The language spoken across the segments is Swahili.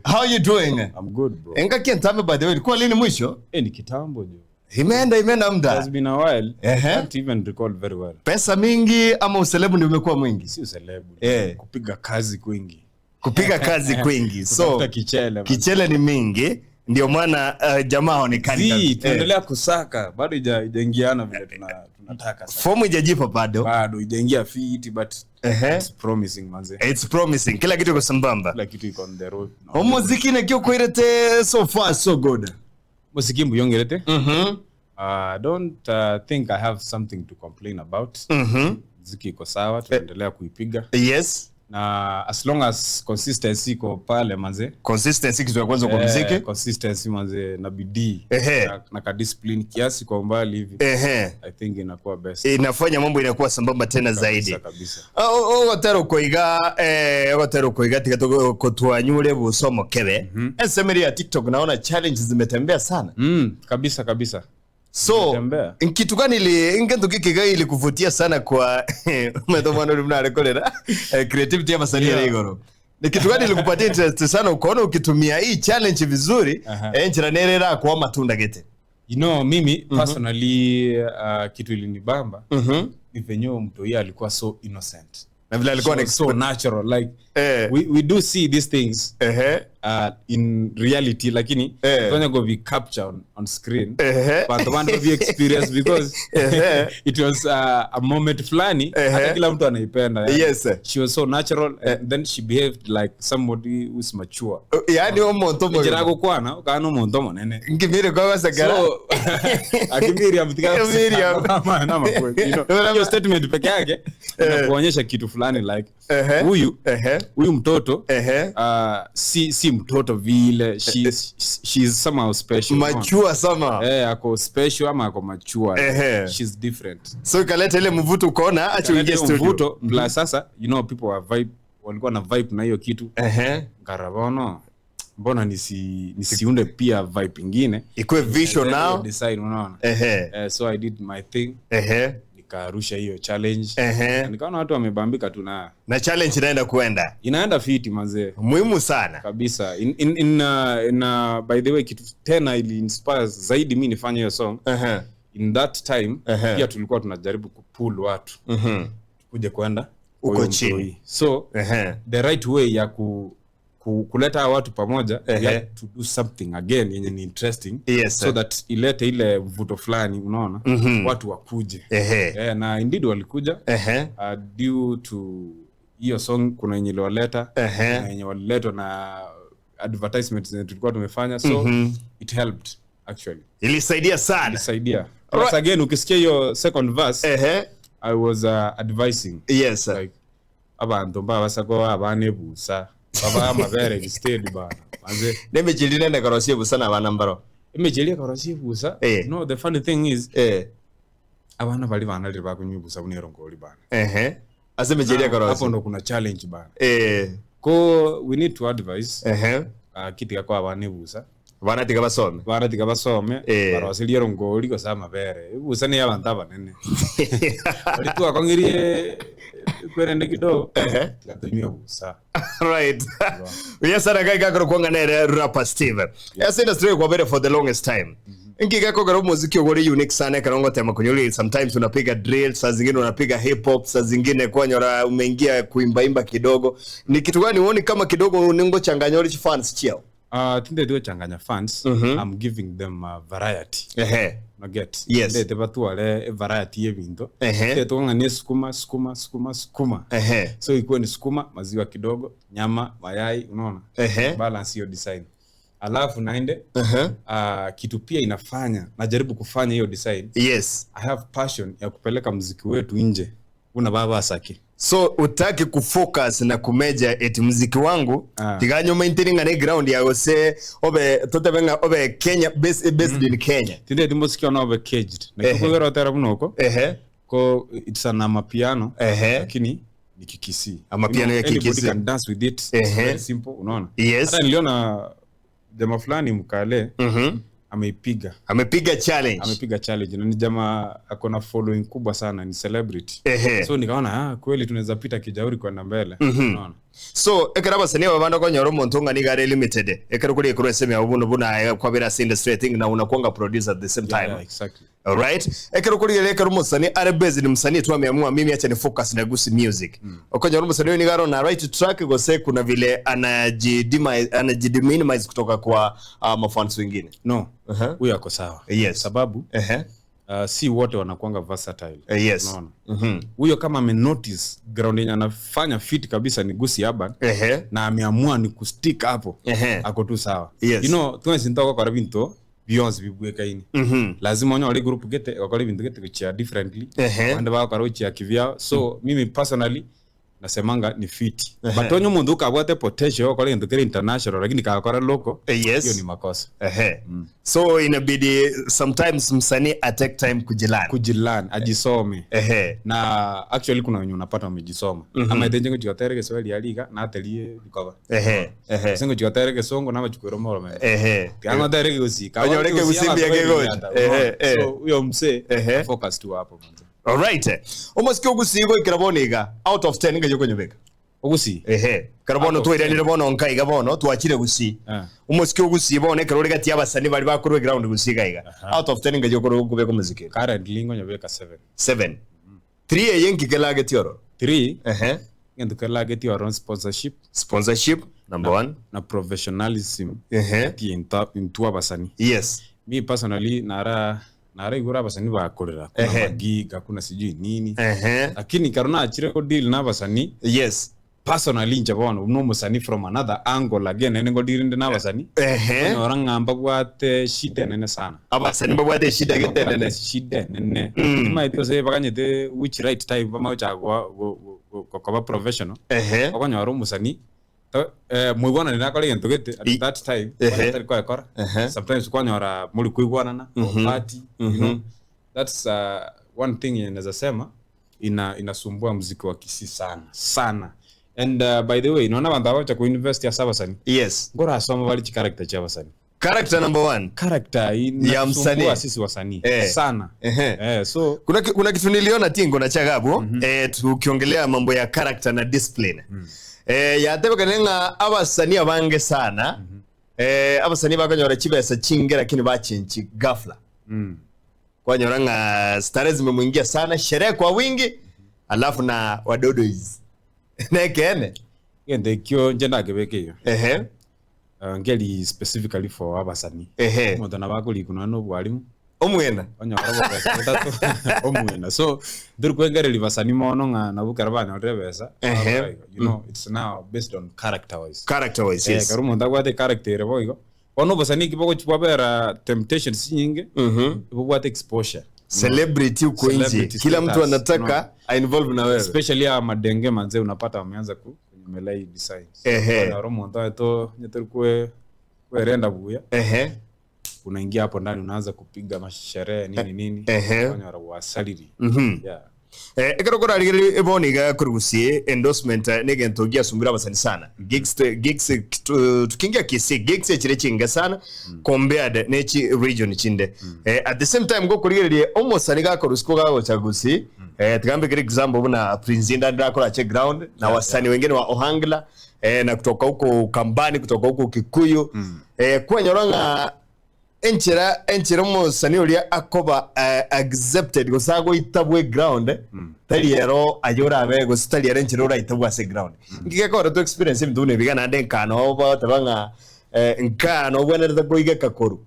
How are you doing? I'm good, bro. Engaki entambe, by the way, ilikuwa lini mwisho? Eh, ni kitambo jo. Imeenda It muda. has been a while. Ehe. I can't even recall very well. Pesa mingi ama uselebu ndio umekuwa mwingi? Si uselebu. Eh. Kupiga kazi kwingi. Kupiga kazi kwingi. So Kutafuta kichele, man. Kichele ni mingi, ndio maana jamaa haonekani Zii, kabisa. tunaendelea kusaka, bado ijaingiana vile tunataka sasa. Fomu ijajipa bado. Bado ijaingia fiti, but Ehe. it's promising, manze. It's promising. Kila kitu iko sambamba. Kila kitu iko on the road. Omuziki nekio kwirete, so far so good. Muziki mbuyongerete. Don't think I have something to complain about. Muziki iko sawa, tunaendelea kuipiga. Na as long as consistency iko pale, manze. Consistency kitu ya kwanza kwa Eh, muziki. Consistency, manze, na bidii na ka discipline kiasi kwa umbali hivi. I think inakuwa best. Inafanya mambo inakuwa sambamba tena zaidi. Kabisa, kabisa. Ogotera koiga ogotera koiga tiga kotwanyure busomo kebe esemeri ya TikTok, naona challenge zimetembea sana. Kabisa kabisa. So Zimetembea. Nkitu gani ili ngentu kikiga ili kuvutia sana kwa mwetho mwana uri mnarekorera creativity ya masanii yeah. Igoro ni kitu gani ilikupatia interest sana ukaona ukitumia hii challenge vizuri njira nerera kwa matunda gete? Mimi personally, kitu ilinibamba ni venye mtu huyo alikuwa so innocent. Na vile alikuwa She was so natural, like we do see these things in reality, lakini fanya go be capture on screen, but one of the experience, because it was a moment fulani hata kila mtu anaipenda, yani. She was so natural and then she behaved like somebody who's mature. Yani omonto mo Njira gukwana ukana omonto monene. Ngimire kwa basagara. So akimiriam tika Miriam. Hiyo statement peke yake inakuonyesha kitu fulani, like huyu huyu mtoto si mtoto vile, she's somehow special. Machua sama. Eh, ako special ama ako mature. She's different. So ikaleta ile mvuto ukaona acha uingie Kaleta studio. mvuto plus sasa people are vibe, walikuwa na vibe na hiyo kitu. Ngarabono mbona nisiunde pia vibe ingine Ikuwe visual Then now. hiyo design, unaona? Eh, so I did my thing, nikarusha hiyo challenge. Na nikaona watu wamebambika tu na Na challenge inaenda kuenda. Inaenda fiti, manzee. Muhimu sana. Kabisa. In, by the way, kitu tena ili inspire zaidi mi nifanye hiyo song, in that time pia tulikuwa tunajaribu kupull watu kuja kwenda Uko kwa hiyo chini. mtoi. So the right way ya kuleta hawa watu pamoja, we had to do something again yenye ni interesting, so that ilete ile mvuto fulani, unaona, watu wakuje. Eh, na indeed walikuja. Due to hiyo song, kuna yenye iliwaleta na yenye waliletwa na advertisement zenye tulikuwa tumefanya, so it helped actually. Ilisaidia sana. Ilisaidia. Plus again, ukisikia hiyo second verse, I was advising like abantu mbabasako abana ebusa baba amabere instead bana, manze. Nemechiline nekorosie busana abana mbaro. Emechelia karosie ebusa. No, the funny thing is abana bali banalire bakunywa ebusa buna erongori bana. Ase mechilia Hapo korosie. ndo kuna challenge bana, ko we need to advise kitika kwa abana ebusa. Bana tiga basome. Bana tiga basome. Barosirie erongori gose amabere, ebusa ni abantu abanene bari twakong'irie kwerende kidogo, tigatunywa ebusa. Right. Yes, ana kai kakoro kwanga nere rapper Steve. Yes, industry kwa bere for the longest time. Nkiga kogera muziki ogori unique sana karongo tema kunyuli, sometimes unapiga drill, saa zingine unapiga hip hop, saa zingine kwanyora umeingia kuimba imba kidogo. Ni kitu gani uone kama kidogo ningo changanyori fans chiao? Tinde changanya fans, I'm giving them a variety. Naget ndete batware variety y'ebintu. Tete ng'ania sukuma sukuma sukuma sukuma. So ikuwe ni sukuma, maziwa kidogo, nyama, mayai, unaona? Balance hiyo design. Alafu naende kitu pia inafanya najaribu kufanya hiyo design, I have passion ya kupeleka muziki wetu nje una baba asake. So utaki kufocus na kumeja eti muziki wangu tiganyo maintaining ane ground ya gose obe totebenga obe Kenya based in Kenya. Tinde timosiki ona obe caged na kikogera otera bunoko ko it's an amapiano, lakini ni Kikisi. Amapiano ya Anybody Kikisi. can dance with it. It's very simple, unaona? Hata niliona jamaa fulani mkale ameipiga. Amepiga challenge. Amepiga challenge na ni jamaa ako na following kubwa sana, ni celebrity. So nikaona, ah, kweli tunaweza pita kijauri kwenda mbele, unaona? So ekero abasanii aba bande okonyora omonto ng'a niga are limited ekero kori ekorwa ase emiabo buna buna kwabera ase industry, I think na unakuanga producer at the same time. Yeah, exactly. Alright, ekero korigereria ekero omosanii are busy ni msanii tu ameamua mimi acha ni focus na Gusii music. Okonyora omosanii oyo niga are on a right track gose kuna vile anajideminimize kutoka kwa mafans wengine? No, huyo ako sawa. Sababu si wote wanakuanga versatile. Unaona? Huyo kama ame notice ground yenye anafanya fit kabisa ni Gusii Urban na ameamua ni kustick hapo, ako tu sawa. You know, tunasintoka kwa binto Beyonce bibwekaini. Lazima onyore group gete wakore bintu gete kuchia differently. Bande bakora kuchia kivyao. So mimi personally nasemanga ni fit. But onyo mundu ukabwate potential wakore kintu kiri international lakini kakora local, hiyo ni makosa. So inabidi sometimes msanii a take time kujilearn. Kujilearn, ajisome. Na actually kuna wenye unapata wamejisoma. Ama itenje kujigatere Kiswahili aliga na atelie bikoba. Singo jigatere Kisongo na machukwero moro me. Kama tere Gusii, kama Onyoreke Gusii ama Gusii mbia Kiswahili kegoji. hata, unaona? So huyo msee focus tu hapo manze. Alright. Omosike Gusii go ikiraboniga out of 10 ngayo konyobeka. Gusii. Karabono Out of twairanire 10. bono nkaiga bono twachire Gusii. Omosike Gusii bono ekero ore gati abasani bari bakorwe ground Gusii gaiga. Out of 10 ngayo koro kubeka omosike. Currently ngonyobeka 7. 7. 3 eyenki kelage tioro. 3. Ngento kelage tioro sponsorship. Sponsorship number 1. Na professionalism. Ati intu abasani. Mi personally nara igura abasani bakorera. Kuna magiga, kuna sijui nini. Lakini karona achire ko deal na abasani. Personally nje bono no musani from another angle again nengo deal ndi na abasani. Ora ngamba bwate shida nene sana. Abasani babwate shida gete nene. Shida nene. Maito se bakanyete which right time bamacha kwa professional. Okonyora musani mwibona ni nakore gento gete at that time atari kwa kora. Sometimes kwanyora muri kuigwana na party, you know. That's one thing inaweza sema inasumbua muziki wa Kisii sana sana. And by the way, naona bantu abacha ku invest ya sabasani. Ngora asoma bali character cha basani. Character number 1. Character Ya inasumbua msanii. sisi wasanii sana. So Kuna kitu niliona tingo na chagabu, tukiongelea mambo ya character na discipline. Yatebe kanenga abasanii abange sana. Abasanii bakanyora chibesa chinge lakini bachinchi ghafla. Kwanyora nga stars zimemwingia sana, sherehe kwa wingi, alafu na wadodo hizi. Nekene. Ngende kyo njenda kebeke hiyo. Ngeli specifically for abasanii. Omuntu nabakuri kuna no bwalimu. Omwena. Onya baba omwena. So ndiri kwengerera basanii mono nga nabukara bana rebesa. You know, it's now based on character wise. Character wise, yes. Kari omuntu agwate character boigo. Ono basanii kiboko chibabera temptations nyingi. Bobwate exposure. Celebrity uko nje. Celebrity Kila mtu status. anataka a involve na wewe. Especially ya madenge manze unapata wameanza kunyemelea designs. Wana romo ndo to nyeterikwe kwerenda buya. Unaingia hapo ndani unaanza kupiga masherehe nini nini. Wana wasaliri. Yeah. Ekero kora rigeri eboni ga kurugusie endorsement negento gia sumbira basani sana. Gigs tukiingia Kisii gigs chire chinga sana compared nechi region chinde. At the same time go kurigeri almost aniga korusko ga chagusi. Tugambe kiri example buna Prince Inda ndakora che ground na wasanii wengine wa Ohangla na kutoka huko Kambani, kutoka huko Kikuyu. Kwa nyoranga enchera musani uria akoba accepted gosago itabwe ground tariero ayora be gositariero enchera ura itabwa se ground ngikakora to experience mdune bigana nde nkano ba tabanga nkano bwana koiga kakoru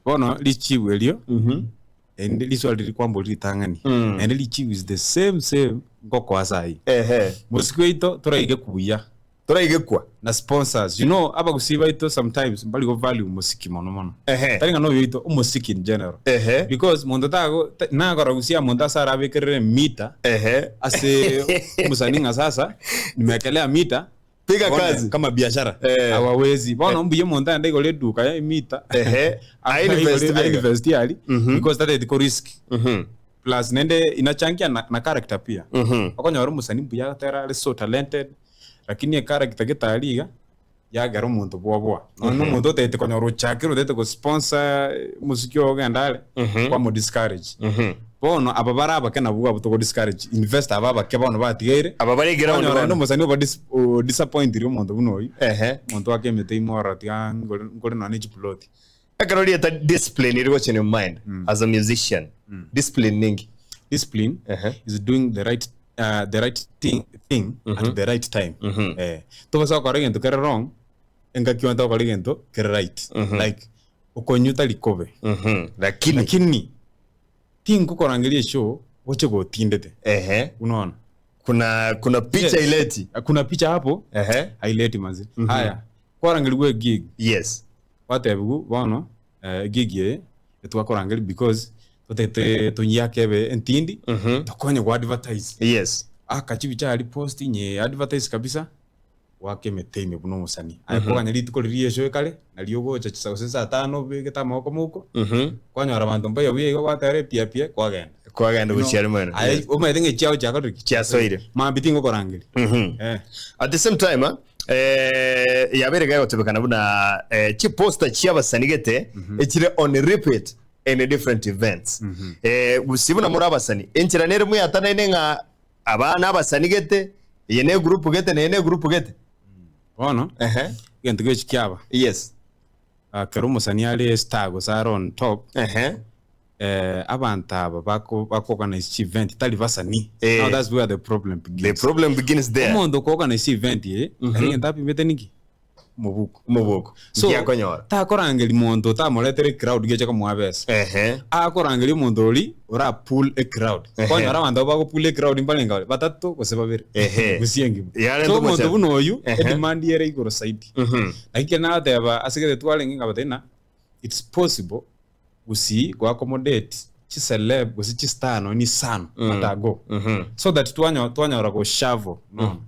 bono lichiwe lyo and liswali likwambo litangani and lichiwe is the same ngoko asai musiko ito turaige kuya turaige kwa na sponsors, you know, aba kusiba ito sometimes mbali go value musiki mono mono. Taringa no ito musiki in general. Because mundu tago na gora gusia mundu asara bekerere mita. Ase musaninga sasa nimekelea mita piga kazi kama biashara. Hawawezi. Bona mbuye mundu ande gole duka ya mita. I invest yali because that is the risk. Plus nende inachangia na character pia. Okonyora musani mbuya tera so talented. Lakini character getaliga yagera omuntu bwobwa no omuntu otete konyora ochakire otete go sponsor muziki ogendale kwa mo discourage. Bono aba baraba kana buga buto discourage investor aba bake bono batigeire. Aba bari ground bono no musani oba disappoint ri omonto buno oyi. Omonto akemete imora tiga ngore na ni plot. Akarori ta discipline iri in your mind as a musician. Discipline ningi. Discipline is doing the right thing at the right time. Tobasa kora gento kere wrong engaki wanta kora gento kere right. Like okonyuta likobe. Lakini tingu korangelia show woche gotindete. Unaona? Kuna picha ileti. Kuna picha hapo. Haileti manzi. Haya. Korangeliwe gig. Yes. Watebugu bono gig ye etwakorangeli because totete tunyakebe entindi tokonye ku advertise. Yes. Akachibi cha post nye advertise kabisa wake meteme buno musani. Ayikoganya rituko ririye show kale naliogocha chisagose saa 5 begeta moko moko. Kwanyora bantu mbayo biye gwatere pia pia kwagenda. Kwagenda guchiari mwene. Ayi umaitenge chiao chako chiasoire. Mambitingo korangeli. At the same time yabereka gotebekana buna chi poster chiabasanigete echire on repeat in different events. Usibuna muri abasani enchira nere muyatanene nga abana abasanigete yene group gete nene group gete. Bono gento gechikyaba. Yes. Kero musani ali star go sar on top. Abantu aba bako organize event tali basani. Now that's where the problem begins. The problem begins there. Omondo ko organize event ye ari ndapi meteniki mubuko. So ta korangeli mondo ta moletere crowd geche ko mwabesa. Akorangeli mondo ori ora pull a crowd. Konyora abantu bako pull a crowd imbalenga batatu gose babere. Gusiengi. So mondo buno oyu demand yere igoro saidi. Lakini na teba asigete twalengi ngabatena it's possible gusi go accommodate chi celeb gusi chi star no ni sano matago. So that twanyora go shavo no.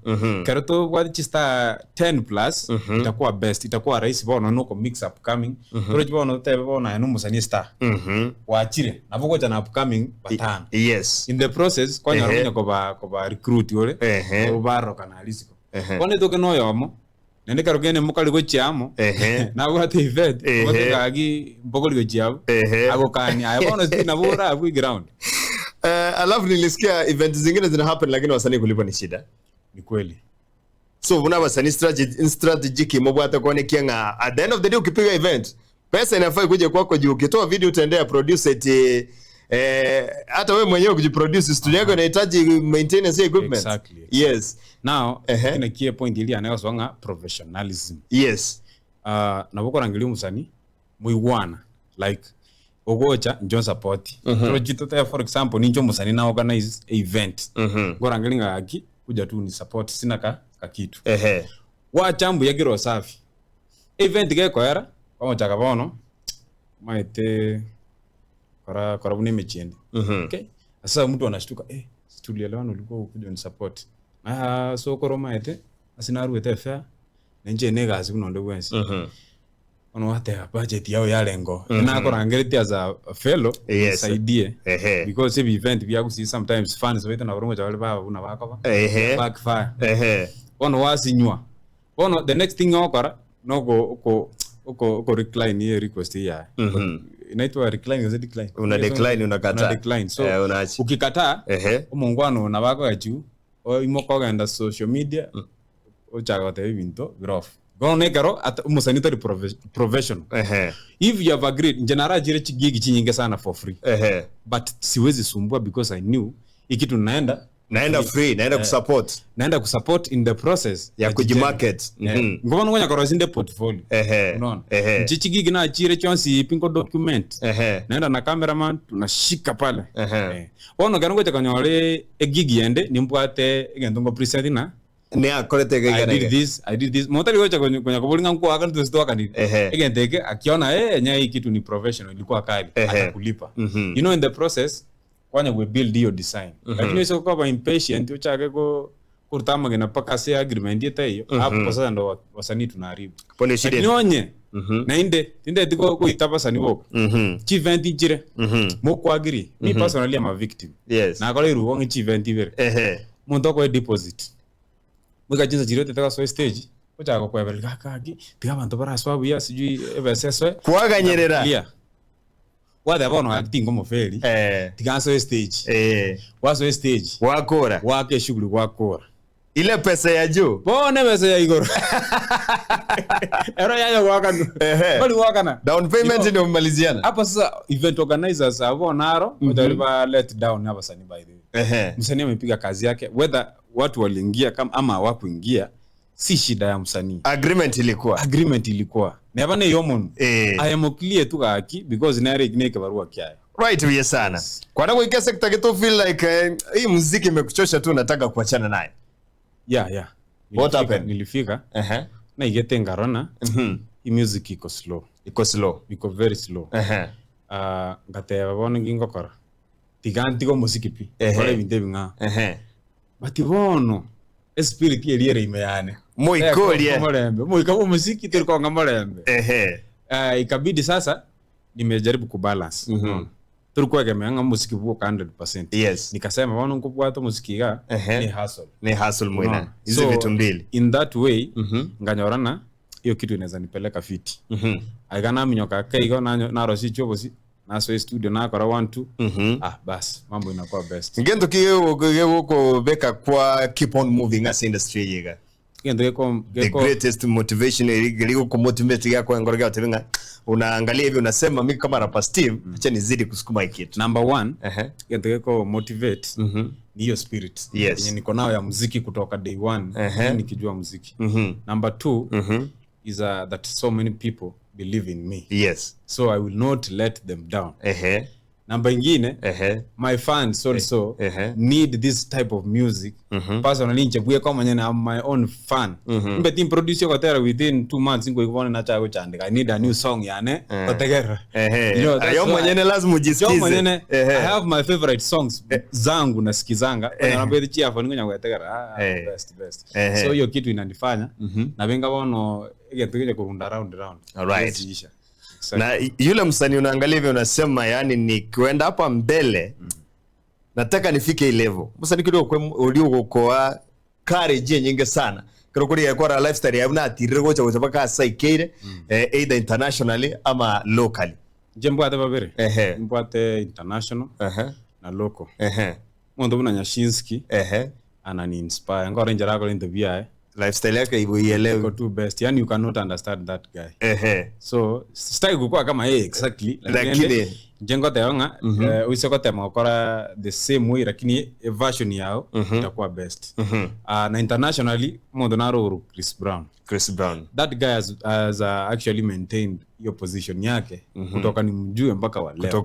Kero to kwa chi star 10 plus itakuwa best, itakuwa rahisi bono no ko mix up coming. Toro bono tebe bona no musani star. Wachire navugo jana upcoming batano. Yes. In the process kwanyora ko ba recruit yole ko baroka na alisiko. Kone toke no yomo nende karogene mukali gochiamo nabwo ati event otegagi mbogoli gochiamo agokani ayabona sina bora ku ground. Alafu nilisikia event zingine zina happen lakini wasanii kulipa ni shida. Ni kweli. So buna wasanii strategy kimobwata kuone kianga at the end of the day ukipiga event pesa inafaa kuja kwako juu ukitoa video utaendea produce it hata wewe mwenyewe kujiproduce studio yako inahitaji maintenance equipment. Exactly. Yes. Now kina key point ili anayosonga professionalism. Yes. Nabokorangilia musani muigwana like ogocha njo support. Project for example ninjo musani na organize event. Ngorangilinga aki kuja tu ni support sina ka kitu. Wachambu yagiro safi. Event gekoera pamoja bono maite kora bune mechiende. Okay. Sasa mtu anashtuka tulielewana ulikuwa ukuja ni support. So koroma ete asinaruete fair nenje negazi kunondo bwensi. Ono wate budget yao yalengo. Na korangereti as a fellow saidie. Because if event bya sometimes fans wait na borongo jawale baba una bakaba. Backfire. Ono wasinywa. Ono the next thing okora no go uko recline ye request ya. Inaitwa recline is decline. Una decline unakataa. Una decline. So ukikataa omongwano na bako ya juu imoko genda social media ochaga ibinto grof. Gono nekaro at umusanitary professional. If you have agreed njenara jire chigigi chinyinge sana for free. But siwezi sumbua because I knew ikitu naenda free, naenda kusupport. Naenda kusupport in the process ya kujimarket. Ngoba ngonya koro zinde portfolio. Unaona? Chichigigi na chire chonsi pingo document. Naenda na cameraman tunashika pale. Ono gango chakanyore egigi ende nimbwate egento present na ne akorete I did this, I did this. Motari gocha kwenye kubolinga mko akani tusitoa kani. Egenteke akiona nya hii kitu ni professional ilikuwa kali atakulipa. You know in the process kwanya we build your design. Lakini sio kwa impatient uchake ko kurtama gena paka se agreement yeta hiyo. Hapo sasa ndo wasanii tunaharibu. Pone shida. Lakini onye na inde tiko kuitapa sani woko. Chief event jire. Moko agree. Me personally am a victim. Yes. Na kole ruwo ngi chief event ibere. Muntu ko deposit. Mwika jinza jire tetaka so stage. Uchako kwebeleka kaki tiga abantu baraswa buya sijui ebeseswe. Kwaganyerera. Wathe bono acting mofeli. Tiganso stage. Waso stage. Wakora. Wake shughuli wakora. Ile pesa ya juu. Bone pesa ya igoro. Ero yayo wakana. Bali wakana. Down payment ndio mmaliziana. Hapa sasa event organizers abo naro watalipa let down hapa sani by the way. Msanii amepiga kazi yake, whether watu waliingia kama ama hawakuingia si shida ya msanii. Agreement ilikuwa. Neba ne yomon. I am clear tu kaki because nare igneke barua kiaye. Right we sana. Kwa nini kwa sector kitu feel like hii muziki imekuchosha tu nataka kuachana naye. Yeah. What happened? Nilifika. Na igete ngarona. Hii music iko slow. Iko slow. Iko very slow. Ngateba bono ngingokora. Tigantigo muziki pi. Kore binte binga. But bono spirit yeliere imeyane. Moikolie. Molembe. Moika muziki tulikuwa ngamolembe. Ikabidi sasa nimejaribu kubalance. Tulikuwa kama muziki buko 100%. Yes. Nikasema bono nkubwata muziki ga ni hustle. Ni hustle mwina. Hizo vitu mbili. In that way nganyorana hiyo kitu inaweza nipeleka fiti. Aikana minyoka keigo na rosi chobosi. Na so studio na kora 1 2 bas mambo inakuwa best. Ngendo kiyo beka kwa keep on moving as industry yega. Ngendo geko the greatest motivation iliko ku motivate yako ngorega utebenga unaangalia hivi unasema mimi kama Rapper Steve acha nizidi kusukuma hiki kitu. Number 1 ngendo geko motivate ni hiyo spirit. Yes. Niko nayo ya muziki kutoka day 1 nikijua muziki. Number 2 is that so many people believe in me. Yes. So I will not let them down. Namba ingine, my fans also need this type of music. Personally, nchebuye kama nyene I'm my own fan. Mbe team produce yoko within 2 months ngo ikubone na chago chandika. I need a new song yane. Kotegera. You know, ayo mwenyewe lazima ujisikize. Mwenyewe I have my favorite songs zangu nasikizanga. Naambia chi hapo ningonya kutegera. Best. So hiyo kitu inanifanya na benga bono igetugeje kurunda round round. All right. Exactly. Na yule msanii unaangalia hivi unasema yani nikienda hapa mbele nataka nifike hii level. Msanii kidogo uliokoa courage nyingi sana. Kero ya kwa lifestyle ya una atirire gocha gocha paka saikere either internationally ama locally. Jembo ate babere. Mbwate international na local. Mondo buna Nyashinski. Anani inspire. Ngora njara ko interview. Lifestyle yake ielewe. Iko too best. Yani you cannot understand that guy. So sitaki kukua kama yeye exactly. Lakini jengo tayonga uisoko tema okora the same way lakini a version yao itakuwa best. Na internationally mondo naro Chris Brown. Chris Brown. That guy has actually maintained your position yake kutoka ni mjue mpaka wa leo.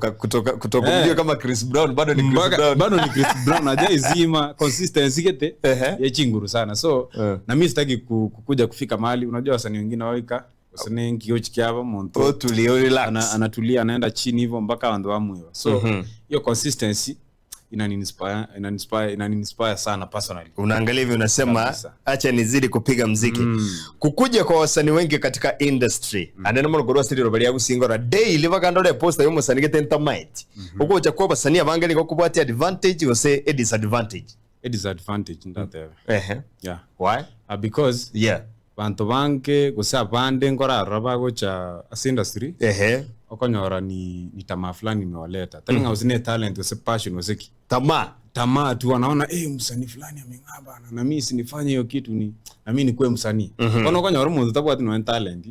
Kutoka mjue kama Chris Brown bado ni Chris Brown. Bado ni Chris Brown hajaizima consistency kete ya chinguru sana. So na mimi sitaki kukuja kufika mahali unajua wasanii wengine waika wasanii kiochi kiavo monto tulio relax. Anatulia anaenda chini hivyo mpaka wandu wamuiwa. So hiyo consistency inani inspire sana personally. Unaangalia hivi unasema acha nizidi kupiga muziki. Kukuja kwa wasanii wengi katika industry. Anene mono gorwa siri robali yagusingora daily bakandole poster yo musanii gete ntamite. Uko cha kwa basanii abangeli ko kubati advantage or say a disadvantage. A disadvantage ndatebe. Yeah. Why? Because bantu banke gusa bande ngora raba gocha as industry. Okonyora ni tamaa fulani imewaleta. Tena usine talent use passion usiki. Tamaa tu wanaona msanii fulani ameng'aa bana na mimi sinifanye hiyo kitu ni na mimi nikuwe msanii. Kono okonyora umuntu tabwati no talent.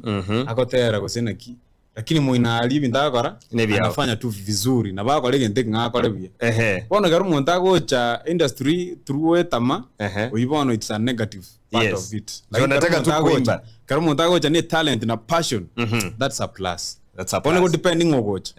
Akotera gusina ki lakini moina alibi ndakora anafanya tu vizuri na bako lege ndek ngakore bia. Bono garo umuntu agocha industry through tamaa uibono it's a negative part of it. Lakini nataka tu kuimba. Garo umuntu agocha ni talent na passion. That's a plus. That's a plus. Bono depending ogocha.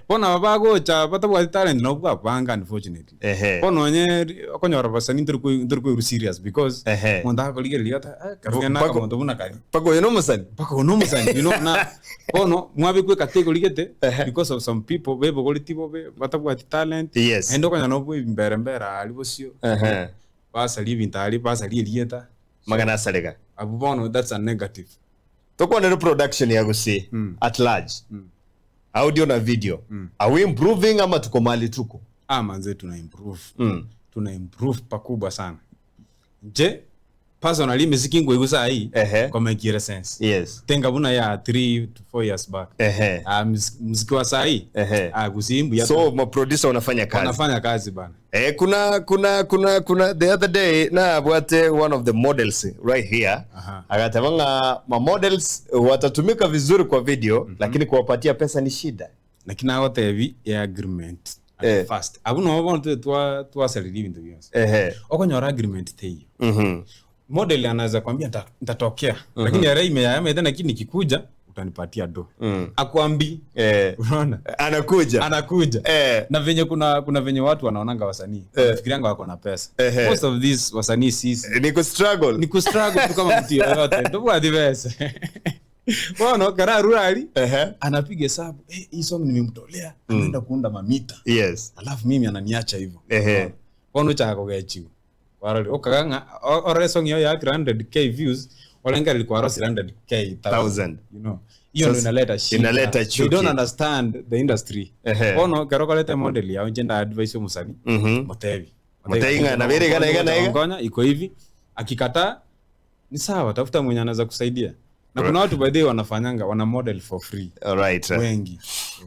Bona babagocha batabwa talent no bwabanga unfortunately. Bono onye okonyora basani ndiri serious because muntu akoligereria karugena muntu buna kali. Pako yono musani. Pako yono musani. You know na bono mwabikwe category gete because of some people bebo golitibo be batabwa talent. Endo konya no bwe mbere mbere ali bosio. Basali bintali basali elieta. Magana salega. Abu bono that's a negative. Toko na production ya gusi at large. Audio na video. Are we improving ama tuko mali tuko? Manze tuna improve. Tuna improve pakubwa sana. Je, Personally miziki ngwe saa hii kwa make sense. Tenga buna ya 3 to 4 years back. Muziki wa saa hii kusimbu ya. So ma producer wanafanya kazi. Wanafanya kazi bana. Kuna the other day na bwate one of the models right here. Akatabanga ma models watatumika vizuri kwa video, lakini kuwapatia pesa ni shida. Lakini wote hivi ya agreement at first. Abuno wabona twa salary bintu byose. Okonyora agreement teyo. Model anaweza kwambia nitatokea. Lakini ya ime ya tena lakini nikikuja utanipatia do. Akwambi. Unaona? Anakuja. Na venye kuna venye watu wanaonanga wasanii. Wanafikirianga wako na pesa. Most of these wasanii sisi ni ku struggle. Ni ku struggle tu kama mtu yoyote. Ndio kwa pesa. Bwana kara rurali anapiga hesabu, hii song nimemtolea, anaenda kuunda mamita. Yes. Alafu mimi ananiacha hivyo. Kono cha kogechiwa. Warali okaganga ore song yo ya 100k views olenga ilikuwa 100k thousand. You know. Hiyo ndio inaleta shida. Inaleta chuki. They don't understand the industry. Ono kero model ya njenda advice musani. Motevi. Motevi na vile gana. Ngonya iko hivi. Akikataa ni sawa, tafuta mwenye anaweza kusaidia. Na kuna watu by the way wanafanyanga wana model for free. All right. Wengi.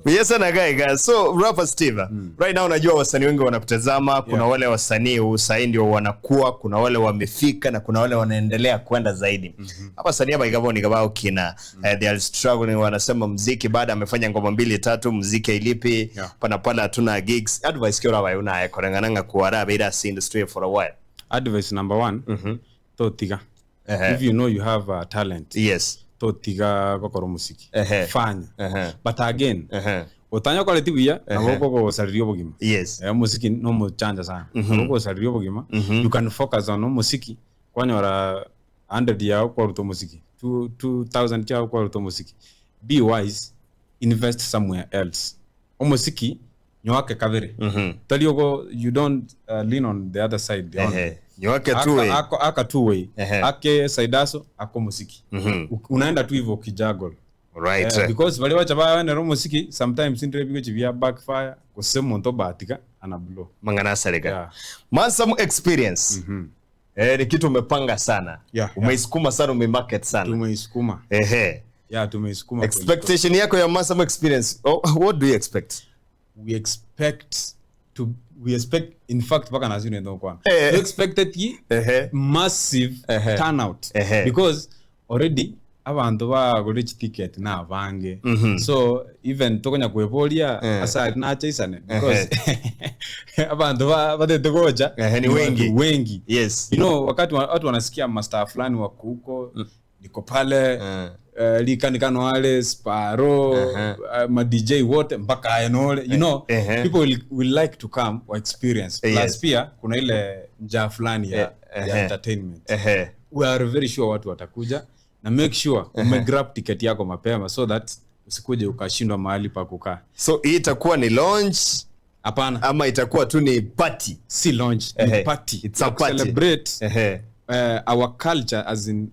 Yes na guys. So Rapper Steve, right now unajua wasanii wengi wanakutazama, kuna wale wasanii sasa ndio wanakuwa, kuna wale wamefika na kuna wale wanaendelea kwenda zaidi. Hapa wasanii hapa igaboni gabao kina they are struggling, wanasema muziki baada amefanya ngoma 2 3 muziki ilipi, pana pala hatuna gigs. Advice kyo rawa una korengananga kuara ila industry for a while. Advice number 1, totiga. If you know you have a talent. Yes. Totiga kokoro muziki. Fanya. But again, utanya kwa letibuya na woko salirio bugima. Yes. Muziki no muchanja sana. Woko salirio bugima. You can focus on muziki. Kwani wala 100 yao kwa ruto muziki. 2000 yao kwa ruto muziki. Be wise, invest somewhere else. Muziki nyoake kavere. Talioko you don't lean on the other side. Nyoake two way. Aka two way. Ake saidaso ako muziki. Unaenda tu hivyo kijagol. Right. Because wale wacha bawa na muziki sometimes ndire bigo chibia backfire kusema ndo bahatika ana blow. Mangana sareka. Yeah. Mansamu experience. Ni kitu umepanga sana. Umeisukuma sana, umemarket sana. Tumeisukuma. Tumeisukuma. Expectation yako ya Mansamu experience. Oh, what do you expect? We expect in fact paka nazini ndo kwa. We expected massive turnout because already abantu ba gore ticket na bange. So even tokonya kuepolia asa na chaisane because abantu ba bategoja ni wengi. Yes. You know wakati watu wanasikia master fulani wako huko niko pale likanikano wale Sparrow ma DJ wote mpaka Aenole, you know people will like to come or experience. Plus pia kuna ile njaa fulani ya entertainment. We are very sure watu watakuja na make sure umegrab ticket yako mapema so that usikuje ukashindwa mahali pa kukaa. So hii itakuwa ni launch? Hapana. Ama itakuwa tu ni party? Si launch, ni party. It's a party. Celebrate our culture as in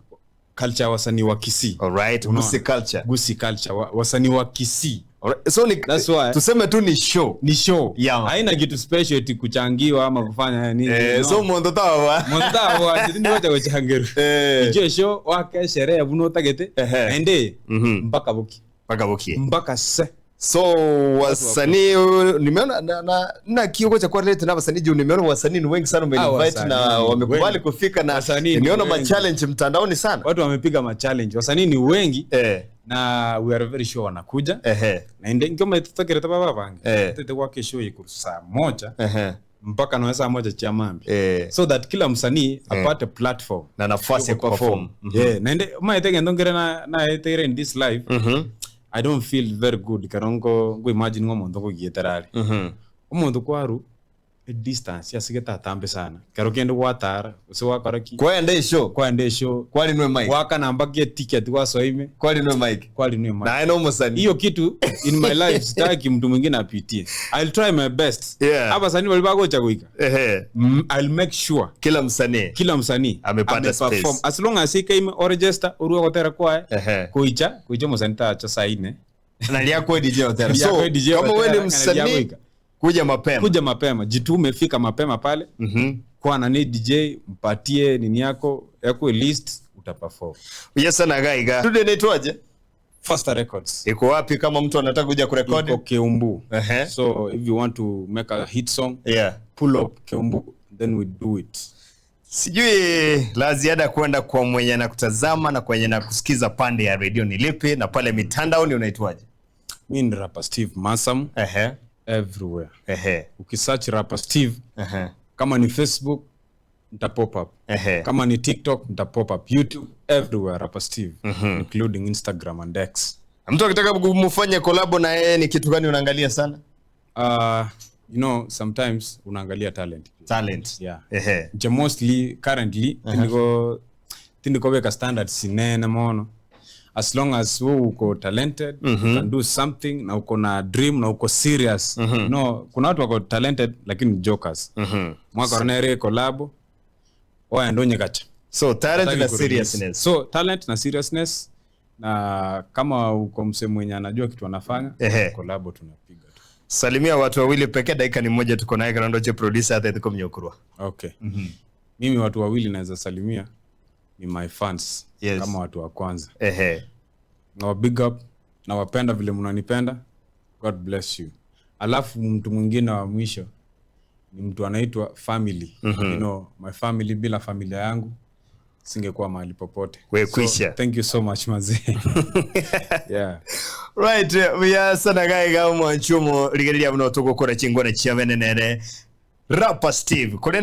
culture wasanii wa Kisii. All right, Gusii culture. Gusii culture wasanii wa Kisii. All right. So ni that's why tuseme tu ni show. Ni show. Yeah. Haina kitu special eti kuchangiwa ama kufanya nini. So mondo tawa. Mondo tawa ndi wacha kuchangiwa. Ijo show wake sherehe buno tagete. Ende mpaka buki. Mpaka buki. Mpaka se. So wasanii nimeona na kioko cha kwa na wasanii juu nimeona wasanii ni wengi sana umeinvite na wamekubali kufika na nimeona ma challenge mtandaoni sana. Watu wamepiga ma challenge. Wasanii ni wengi na we are very sure wanakuja. Na ende ngoma tutokere baba bange. Tutete kwa kesho iko saa 1 mpaka na saa 1 cha mambi. So that kila msanii apate platform na nafasi ya kuperform. Na ende maitege ndongere na etere in this life. I don't feel very good karongo go imagine ngomuntu kugieterari. Umuntu kwaru a distance yasigeta tambe sana. Karo kendo watara uso wakaraki. Kwa show. Kwa show. Kwali nwe mic. Waka namba get ticket kwa soime. Kwali nwe mic. Kwali nwe mic. Na eno msanii. Hiyo kitu in my life sitaki mtu mwingine apitie. I'll try my best. Hapa sanii walibagocha kuika. I'll make sure kila msanii. Kila msanii amepata space. As long as he came or register uruwa kotera kwa kuicha msanii ta cha saa 4. Na liako DJ hotera. So kama wewe ni msanii kuja mapema. Kuja mapema. Jitume fika mapema pale. Kwa nani DJ, mpatie nini yako yako list, utaperform. Yes sana gaiga. Studio inaitwaje? Faster Records. Iko wapi kama mtu anataka kuja kurekodi? Iko Keumbu. So if you want to make a hit song, pull up Keumbu, then we do it. Sijui la ziada kwenda kwa mwenye na kutazama na kwenye na kusikiza pande ya redio ni lipi, na pale mitandaoni unaitwaje? Mi ni Rapper Steve Masam everywhere. Ukisearch Rapper Steve, kama ni Facebook nita pop up. Kama ni TikTok nita pop up, YouTube, everywhere Rapper Steve, including Instagram and X. Mtu akitaka kumfanya collab na yeye ni kitu gani unaangalia sana? You know, sometimes unaangalia talent. Talent. Yeah. Nche mostly currently tindiko weka standards sinene mono. As long as wewe uko talented, you can do something na uko na dream na uko serious. No, kuna watu wako talented lakini jokers. Mwaka ronere collab oya ndonye kacha. So talent Hataki na kurelease. seriousness. So talent na seriousness, na kama uko msee mwenye anajua kitu anafanya, collab tunapiga tu. Salimia watu wawili pekee, dakika ni moja tuko naye Karandoche producer Athletiko Mnyokurwa. Okay. Mimi watu wawili naweza salimia ni my fans. Kama watu wa kwanza. Na big up, nawapenda vile mnanipenda. God bless you. Alafu mtu mwingine wa mwisho ni mtu anaitwa family. You know, my family, bila familia yangu singekuwa mahali popote. We kwisha. So, thank you so much mazee. Yeah. Right, we sana gaiga mwanchumo rigereria muno tugukora chingwana chia benenere Rapper Steve. Kurenda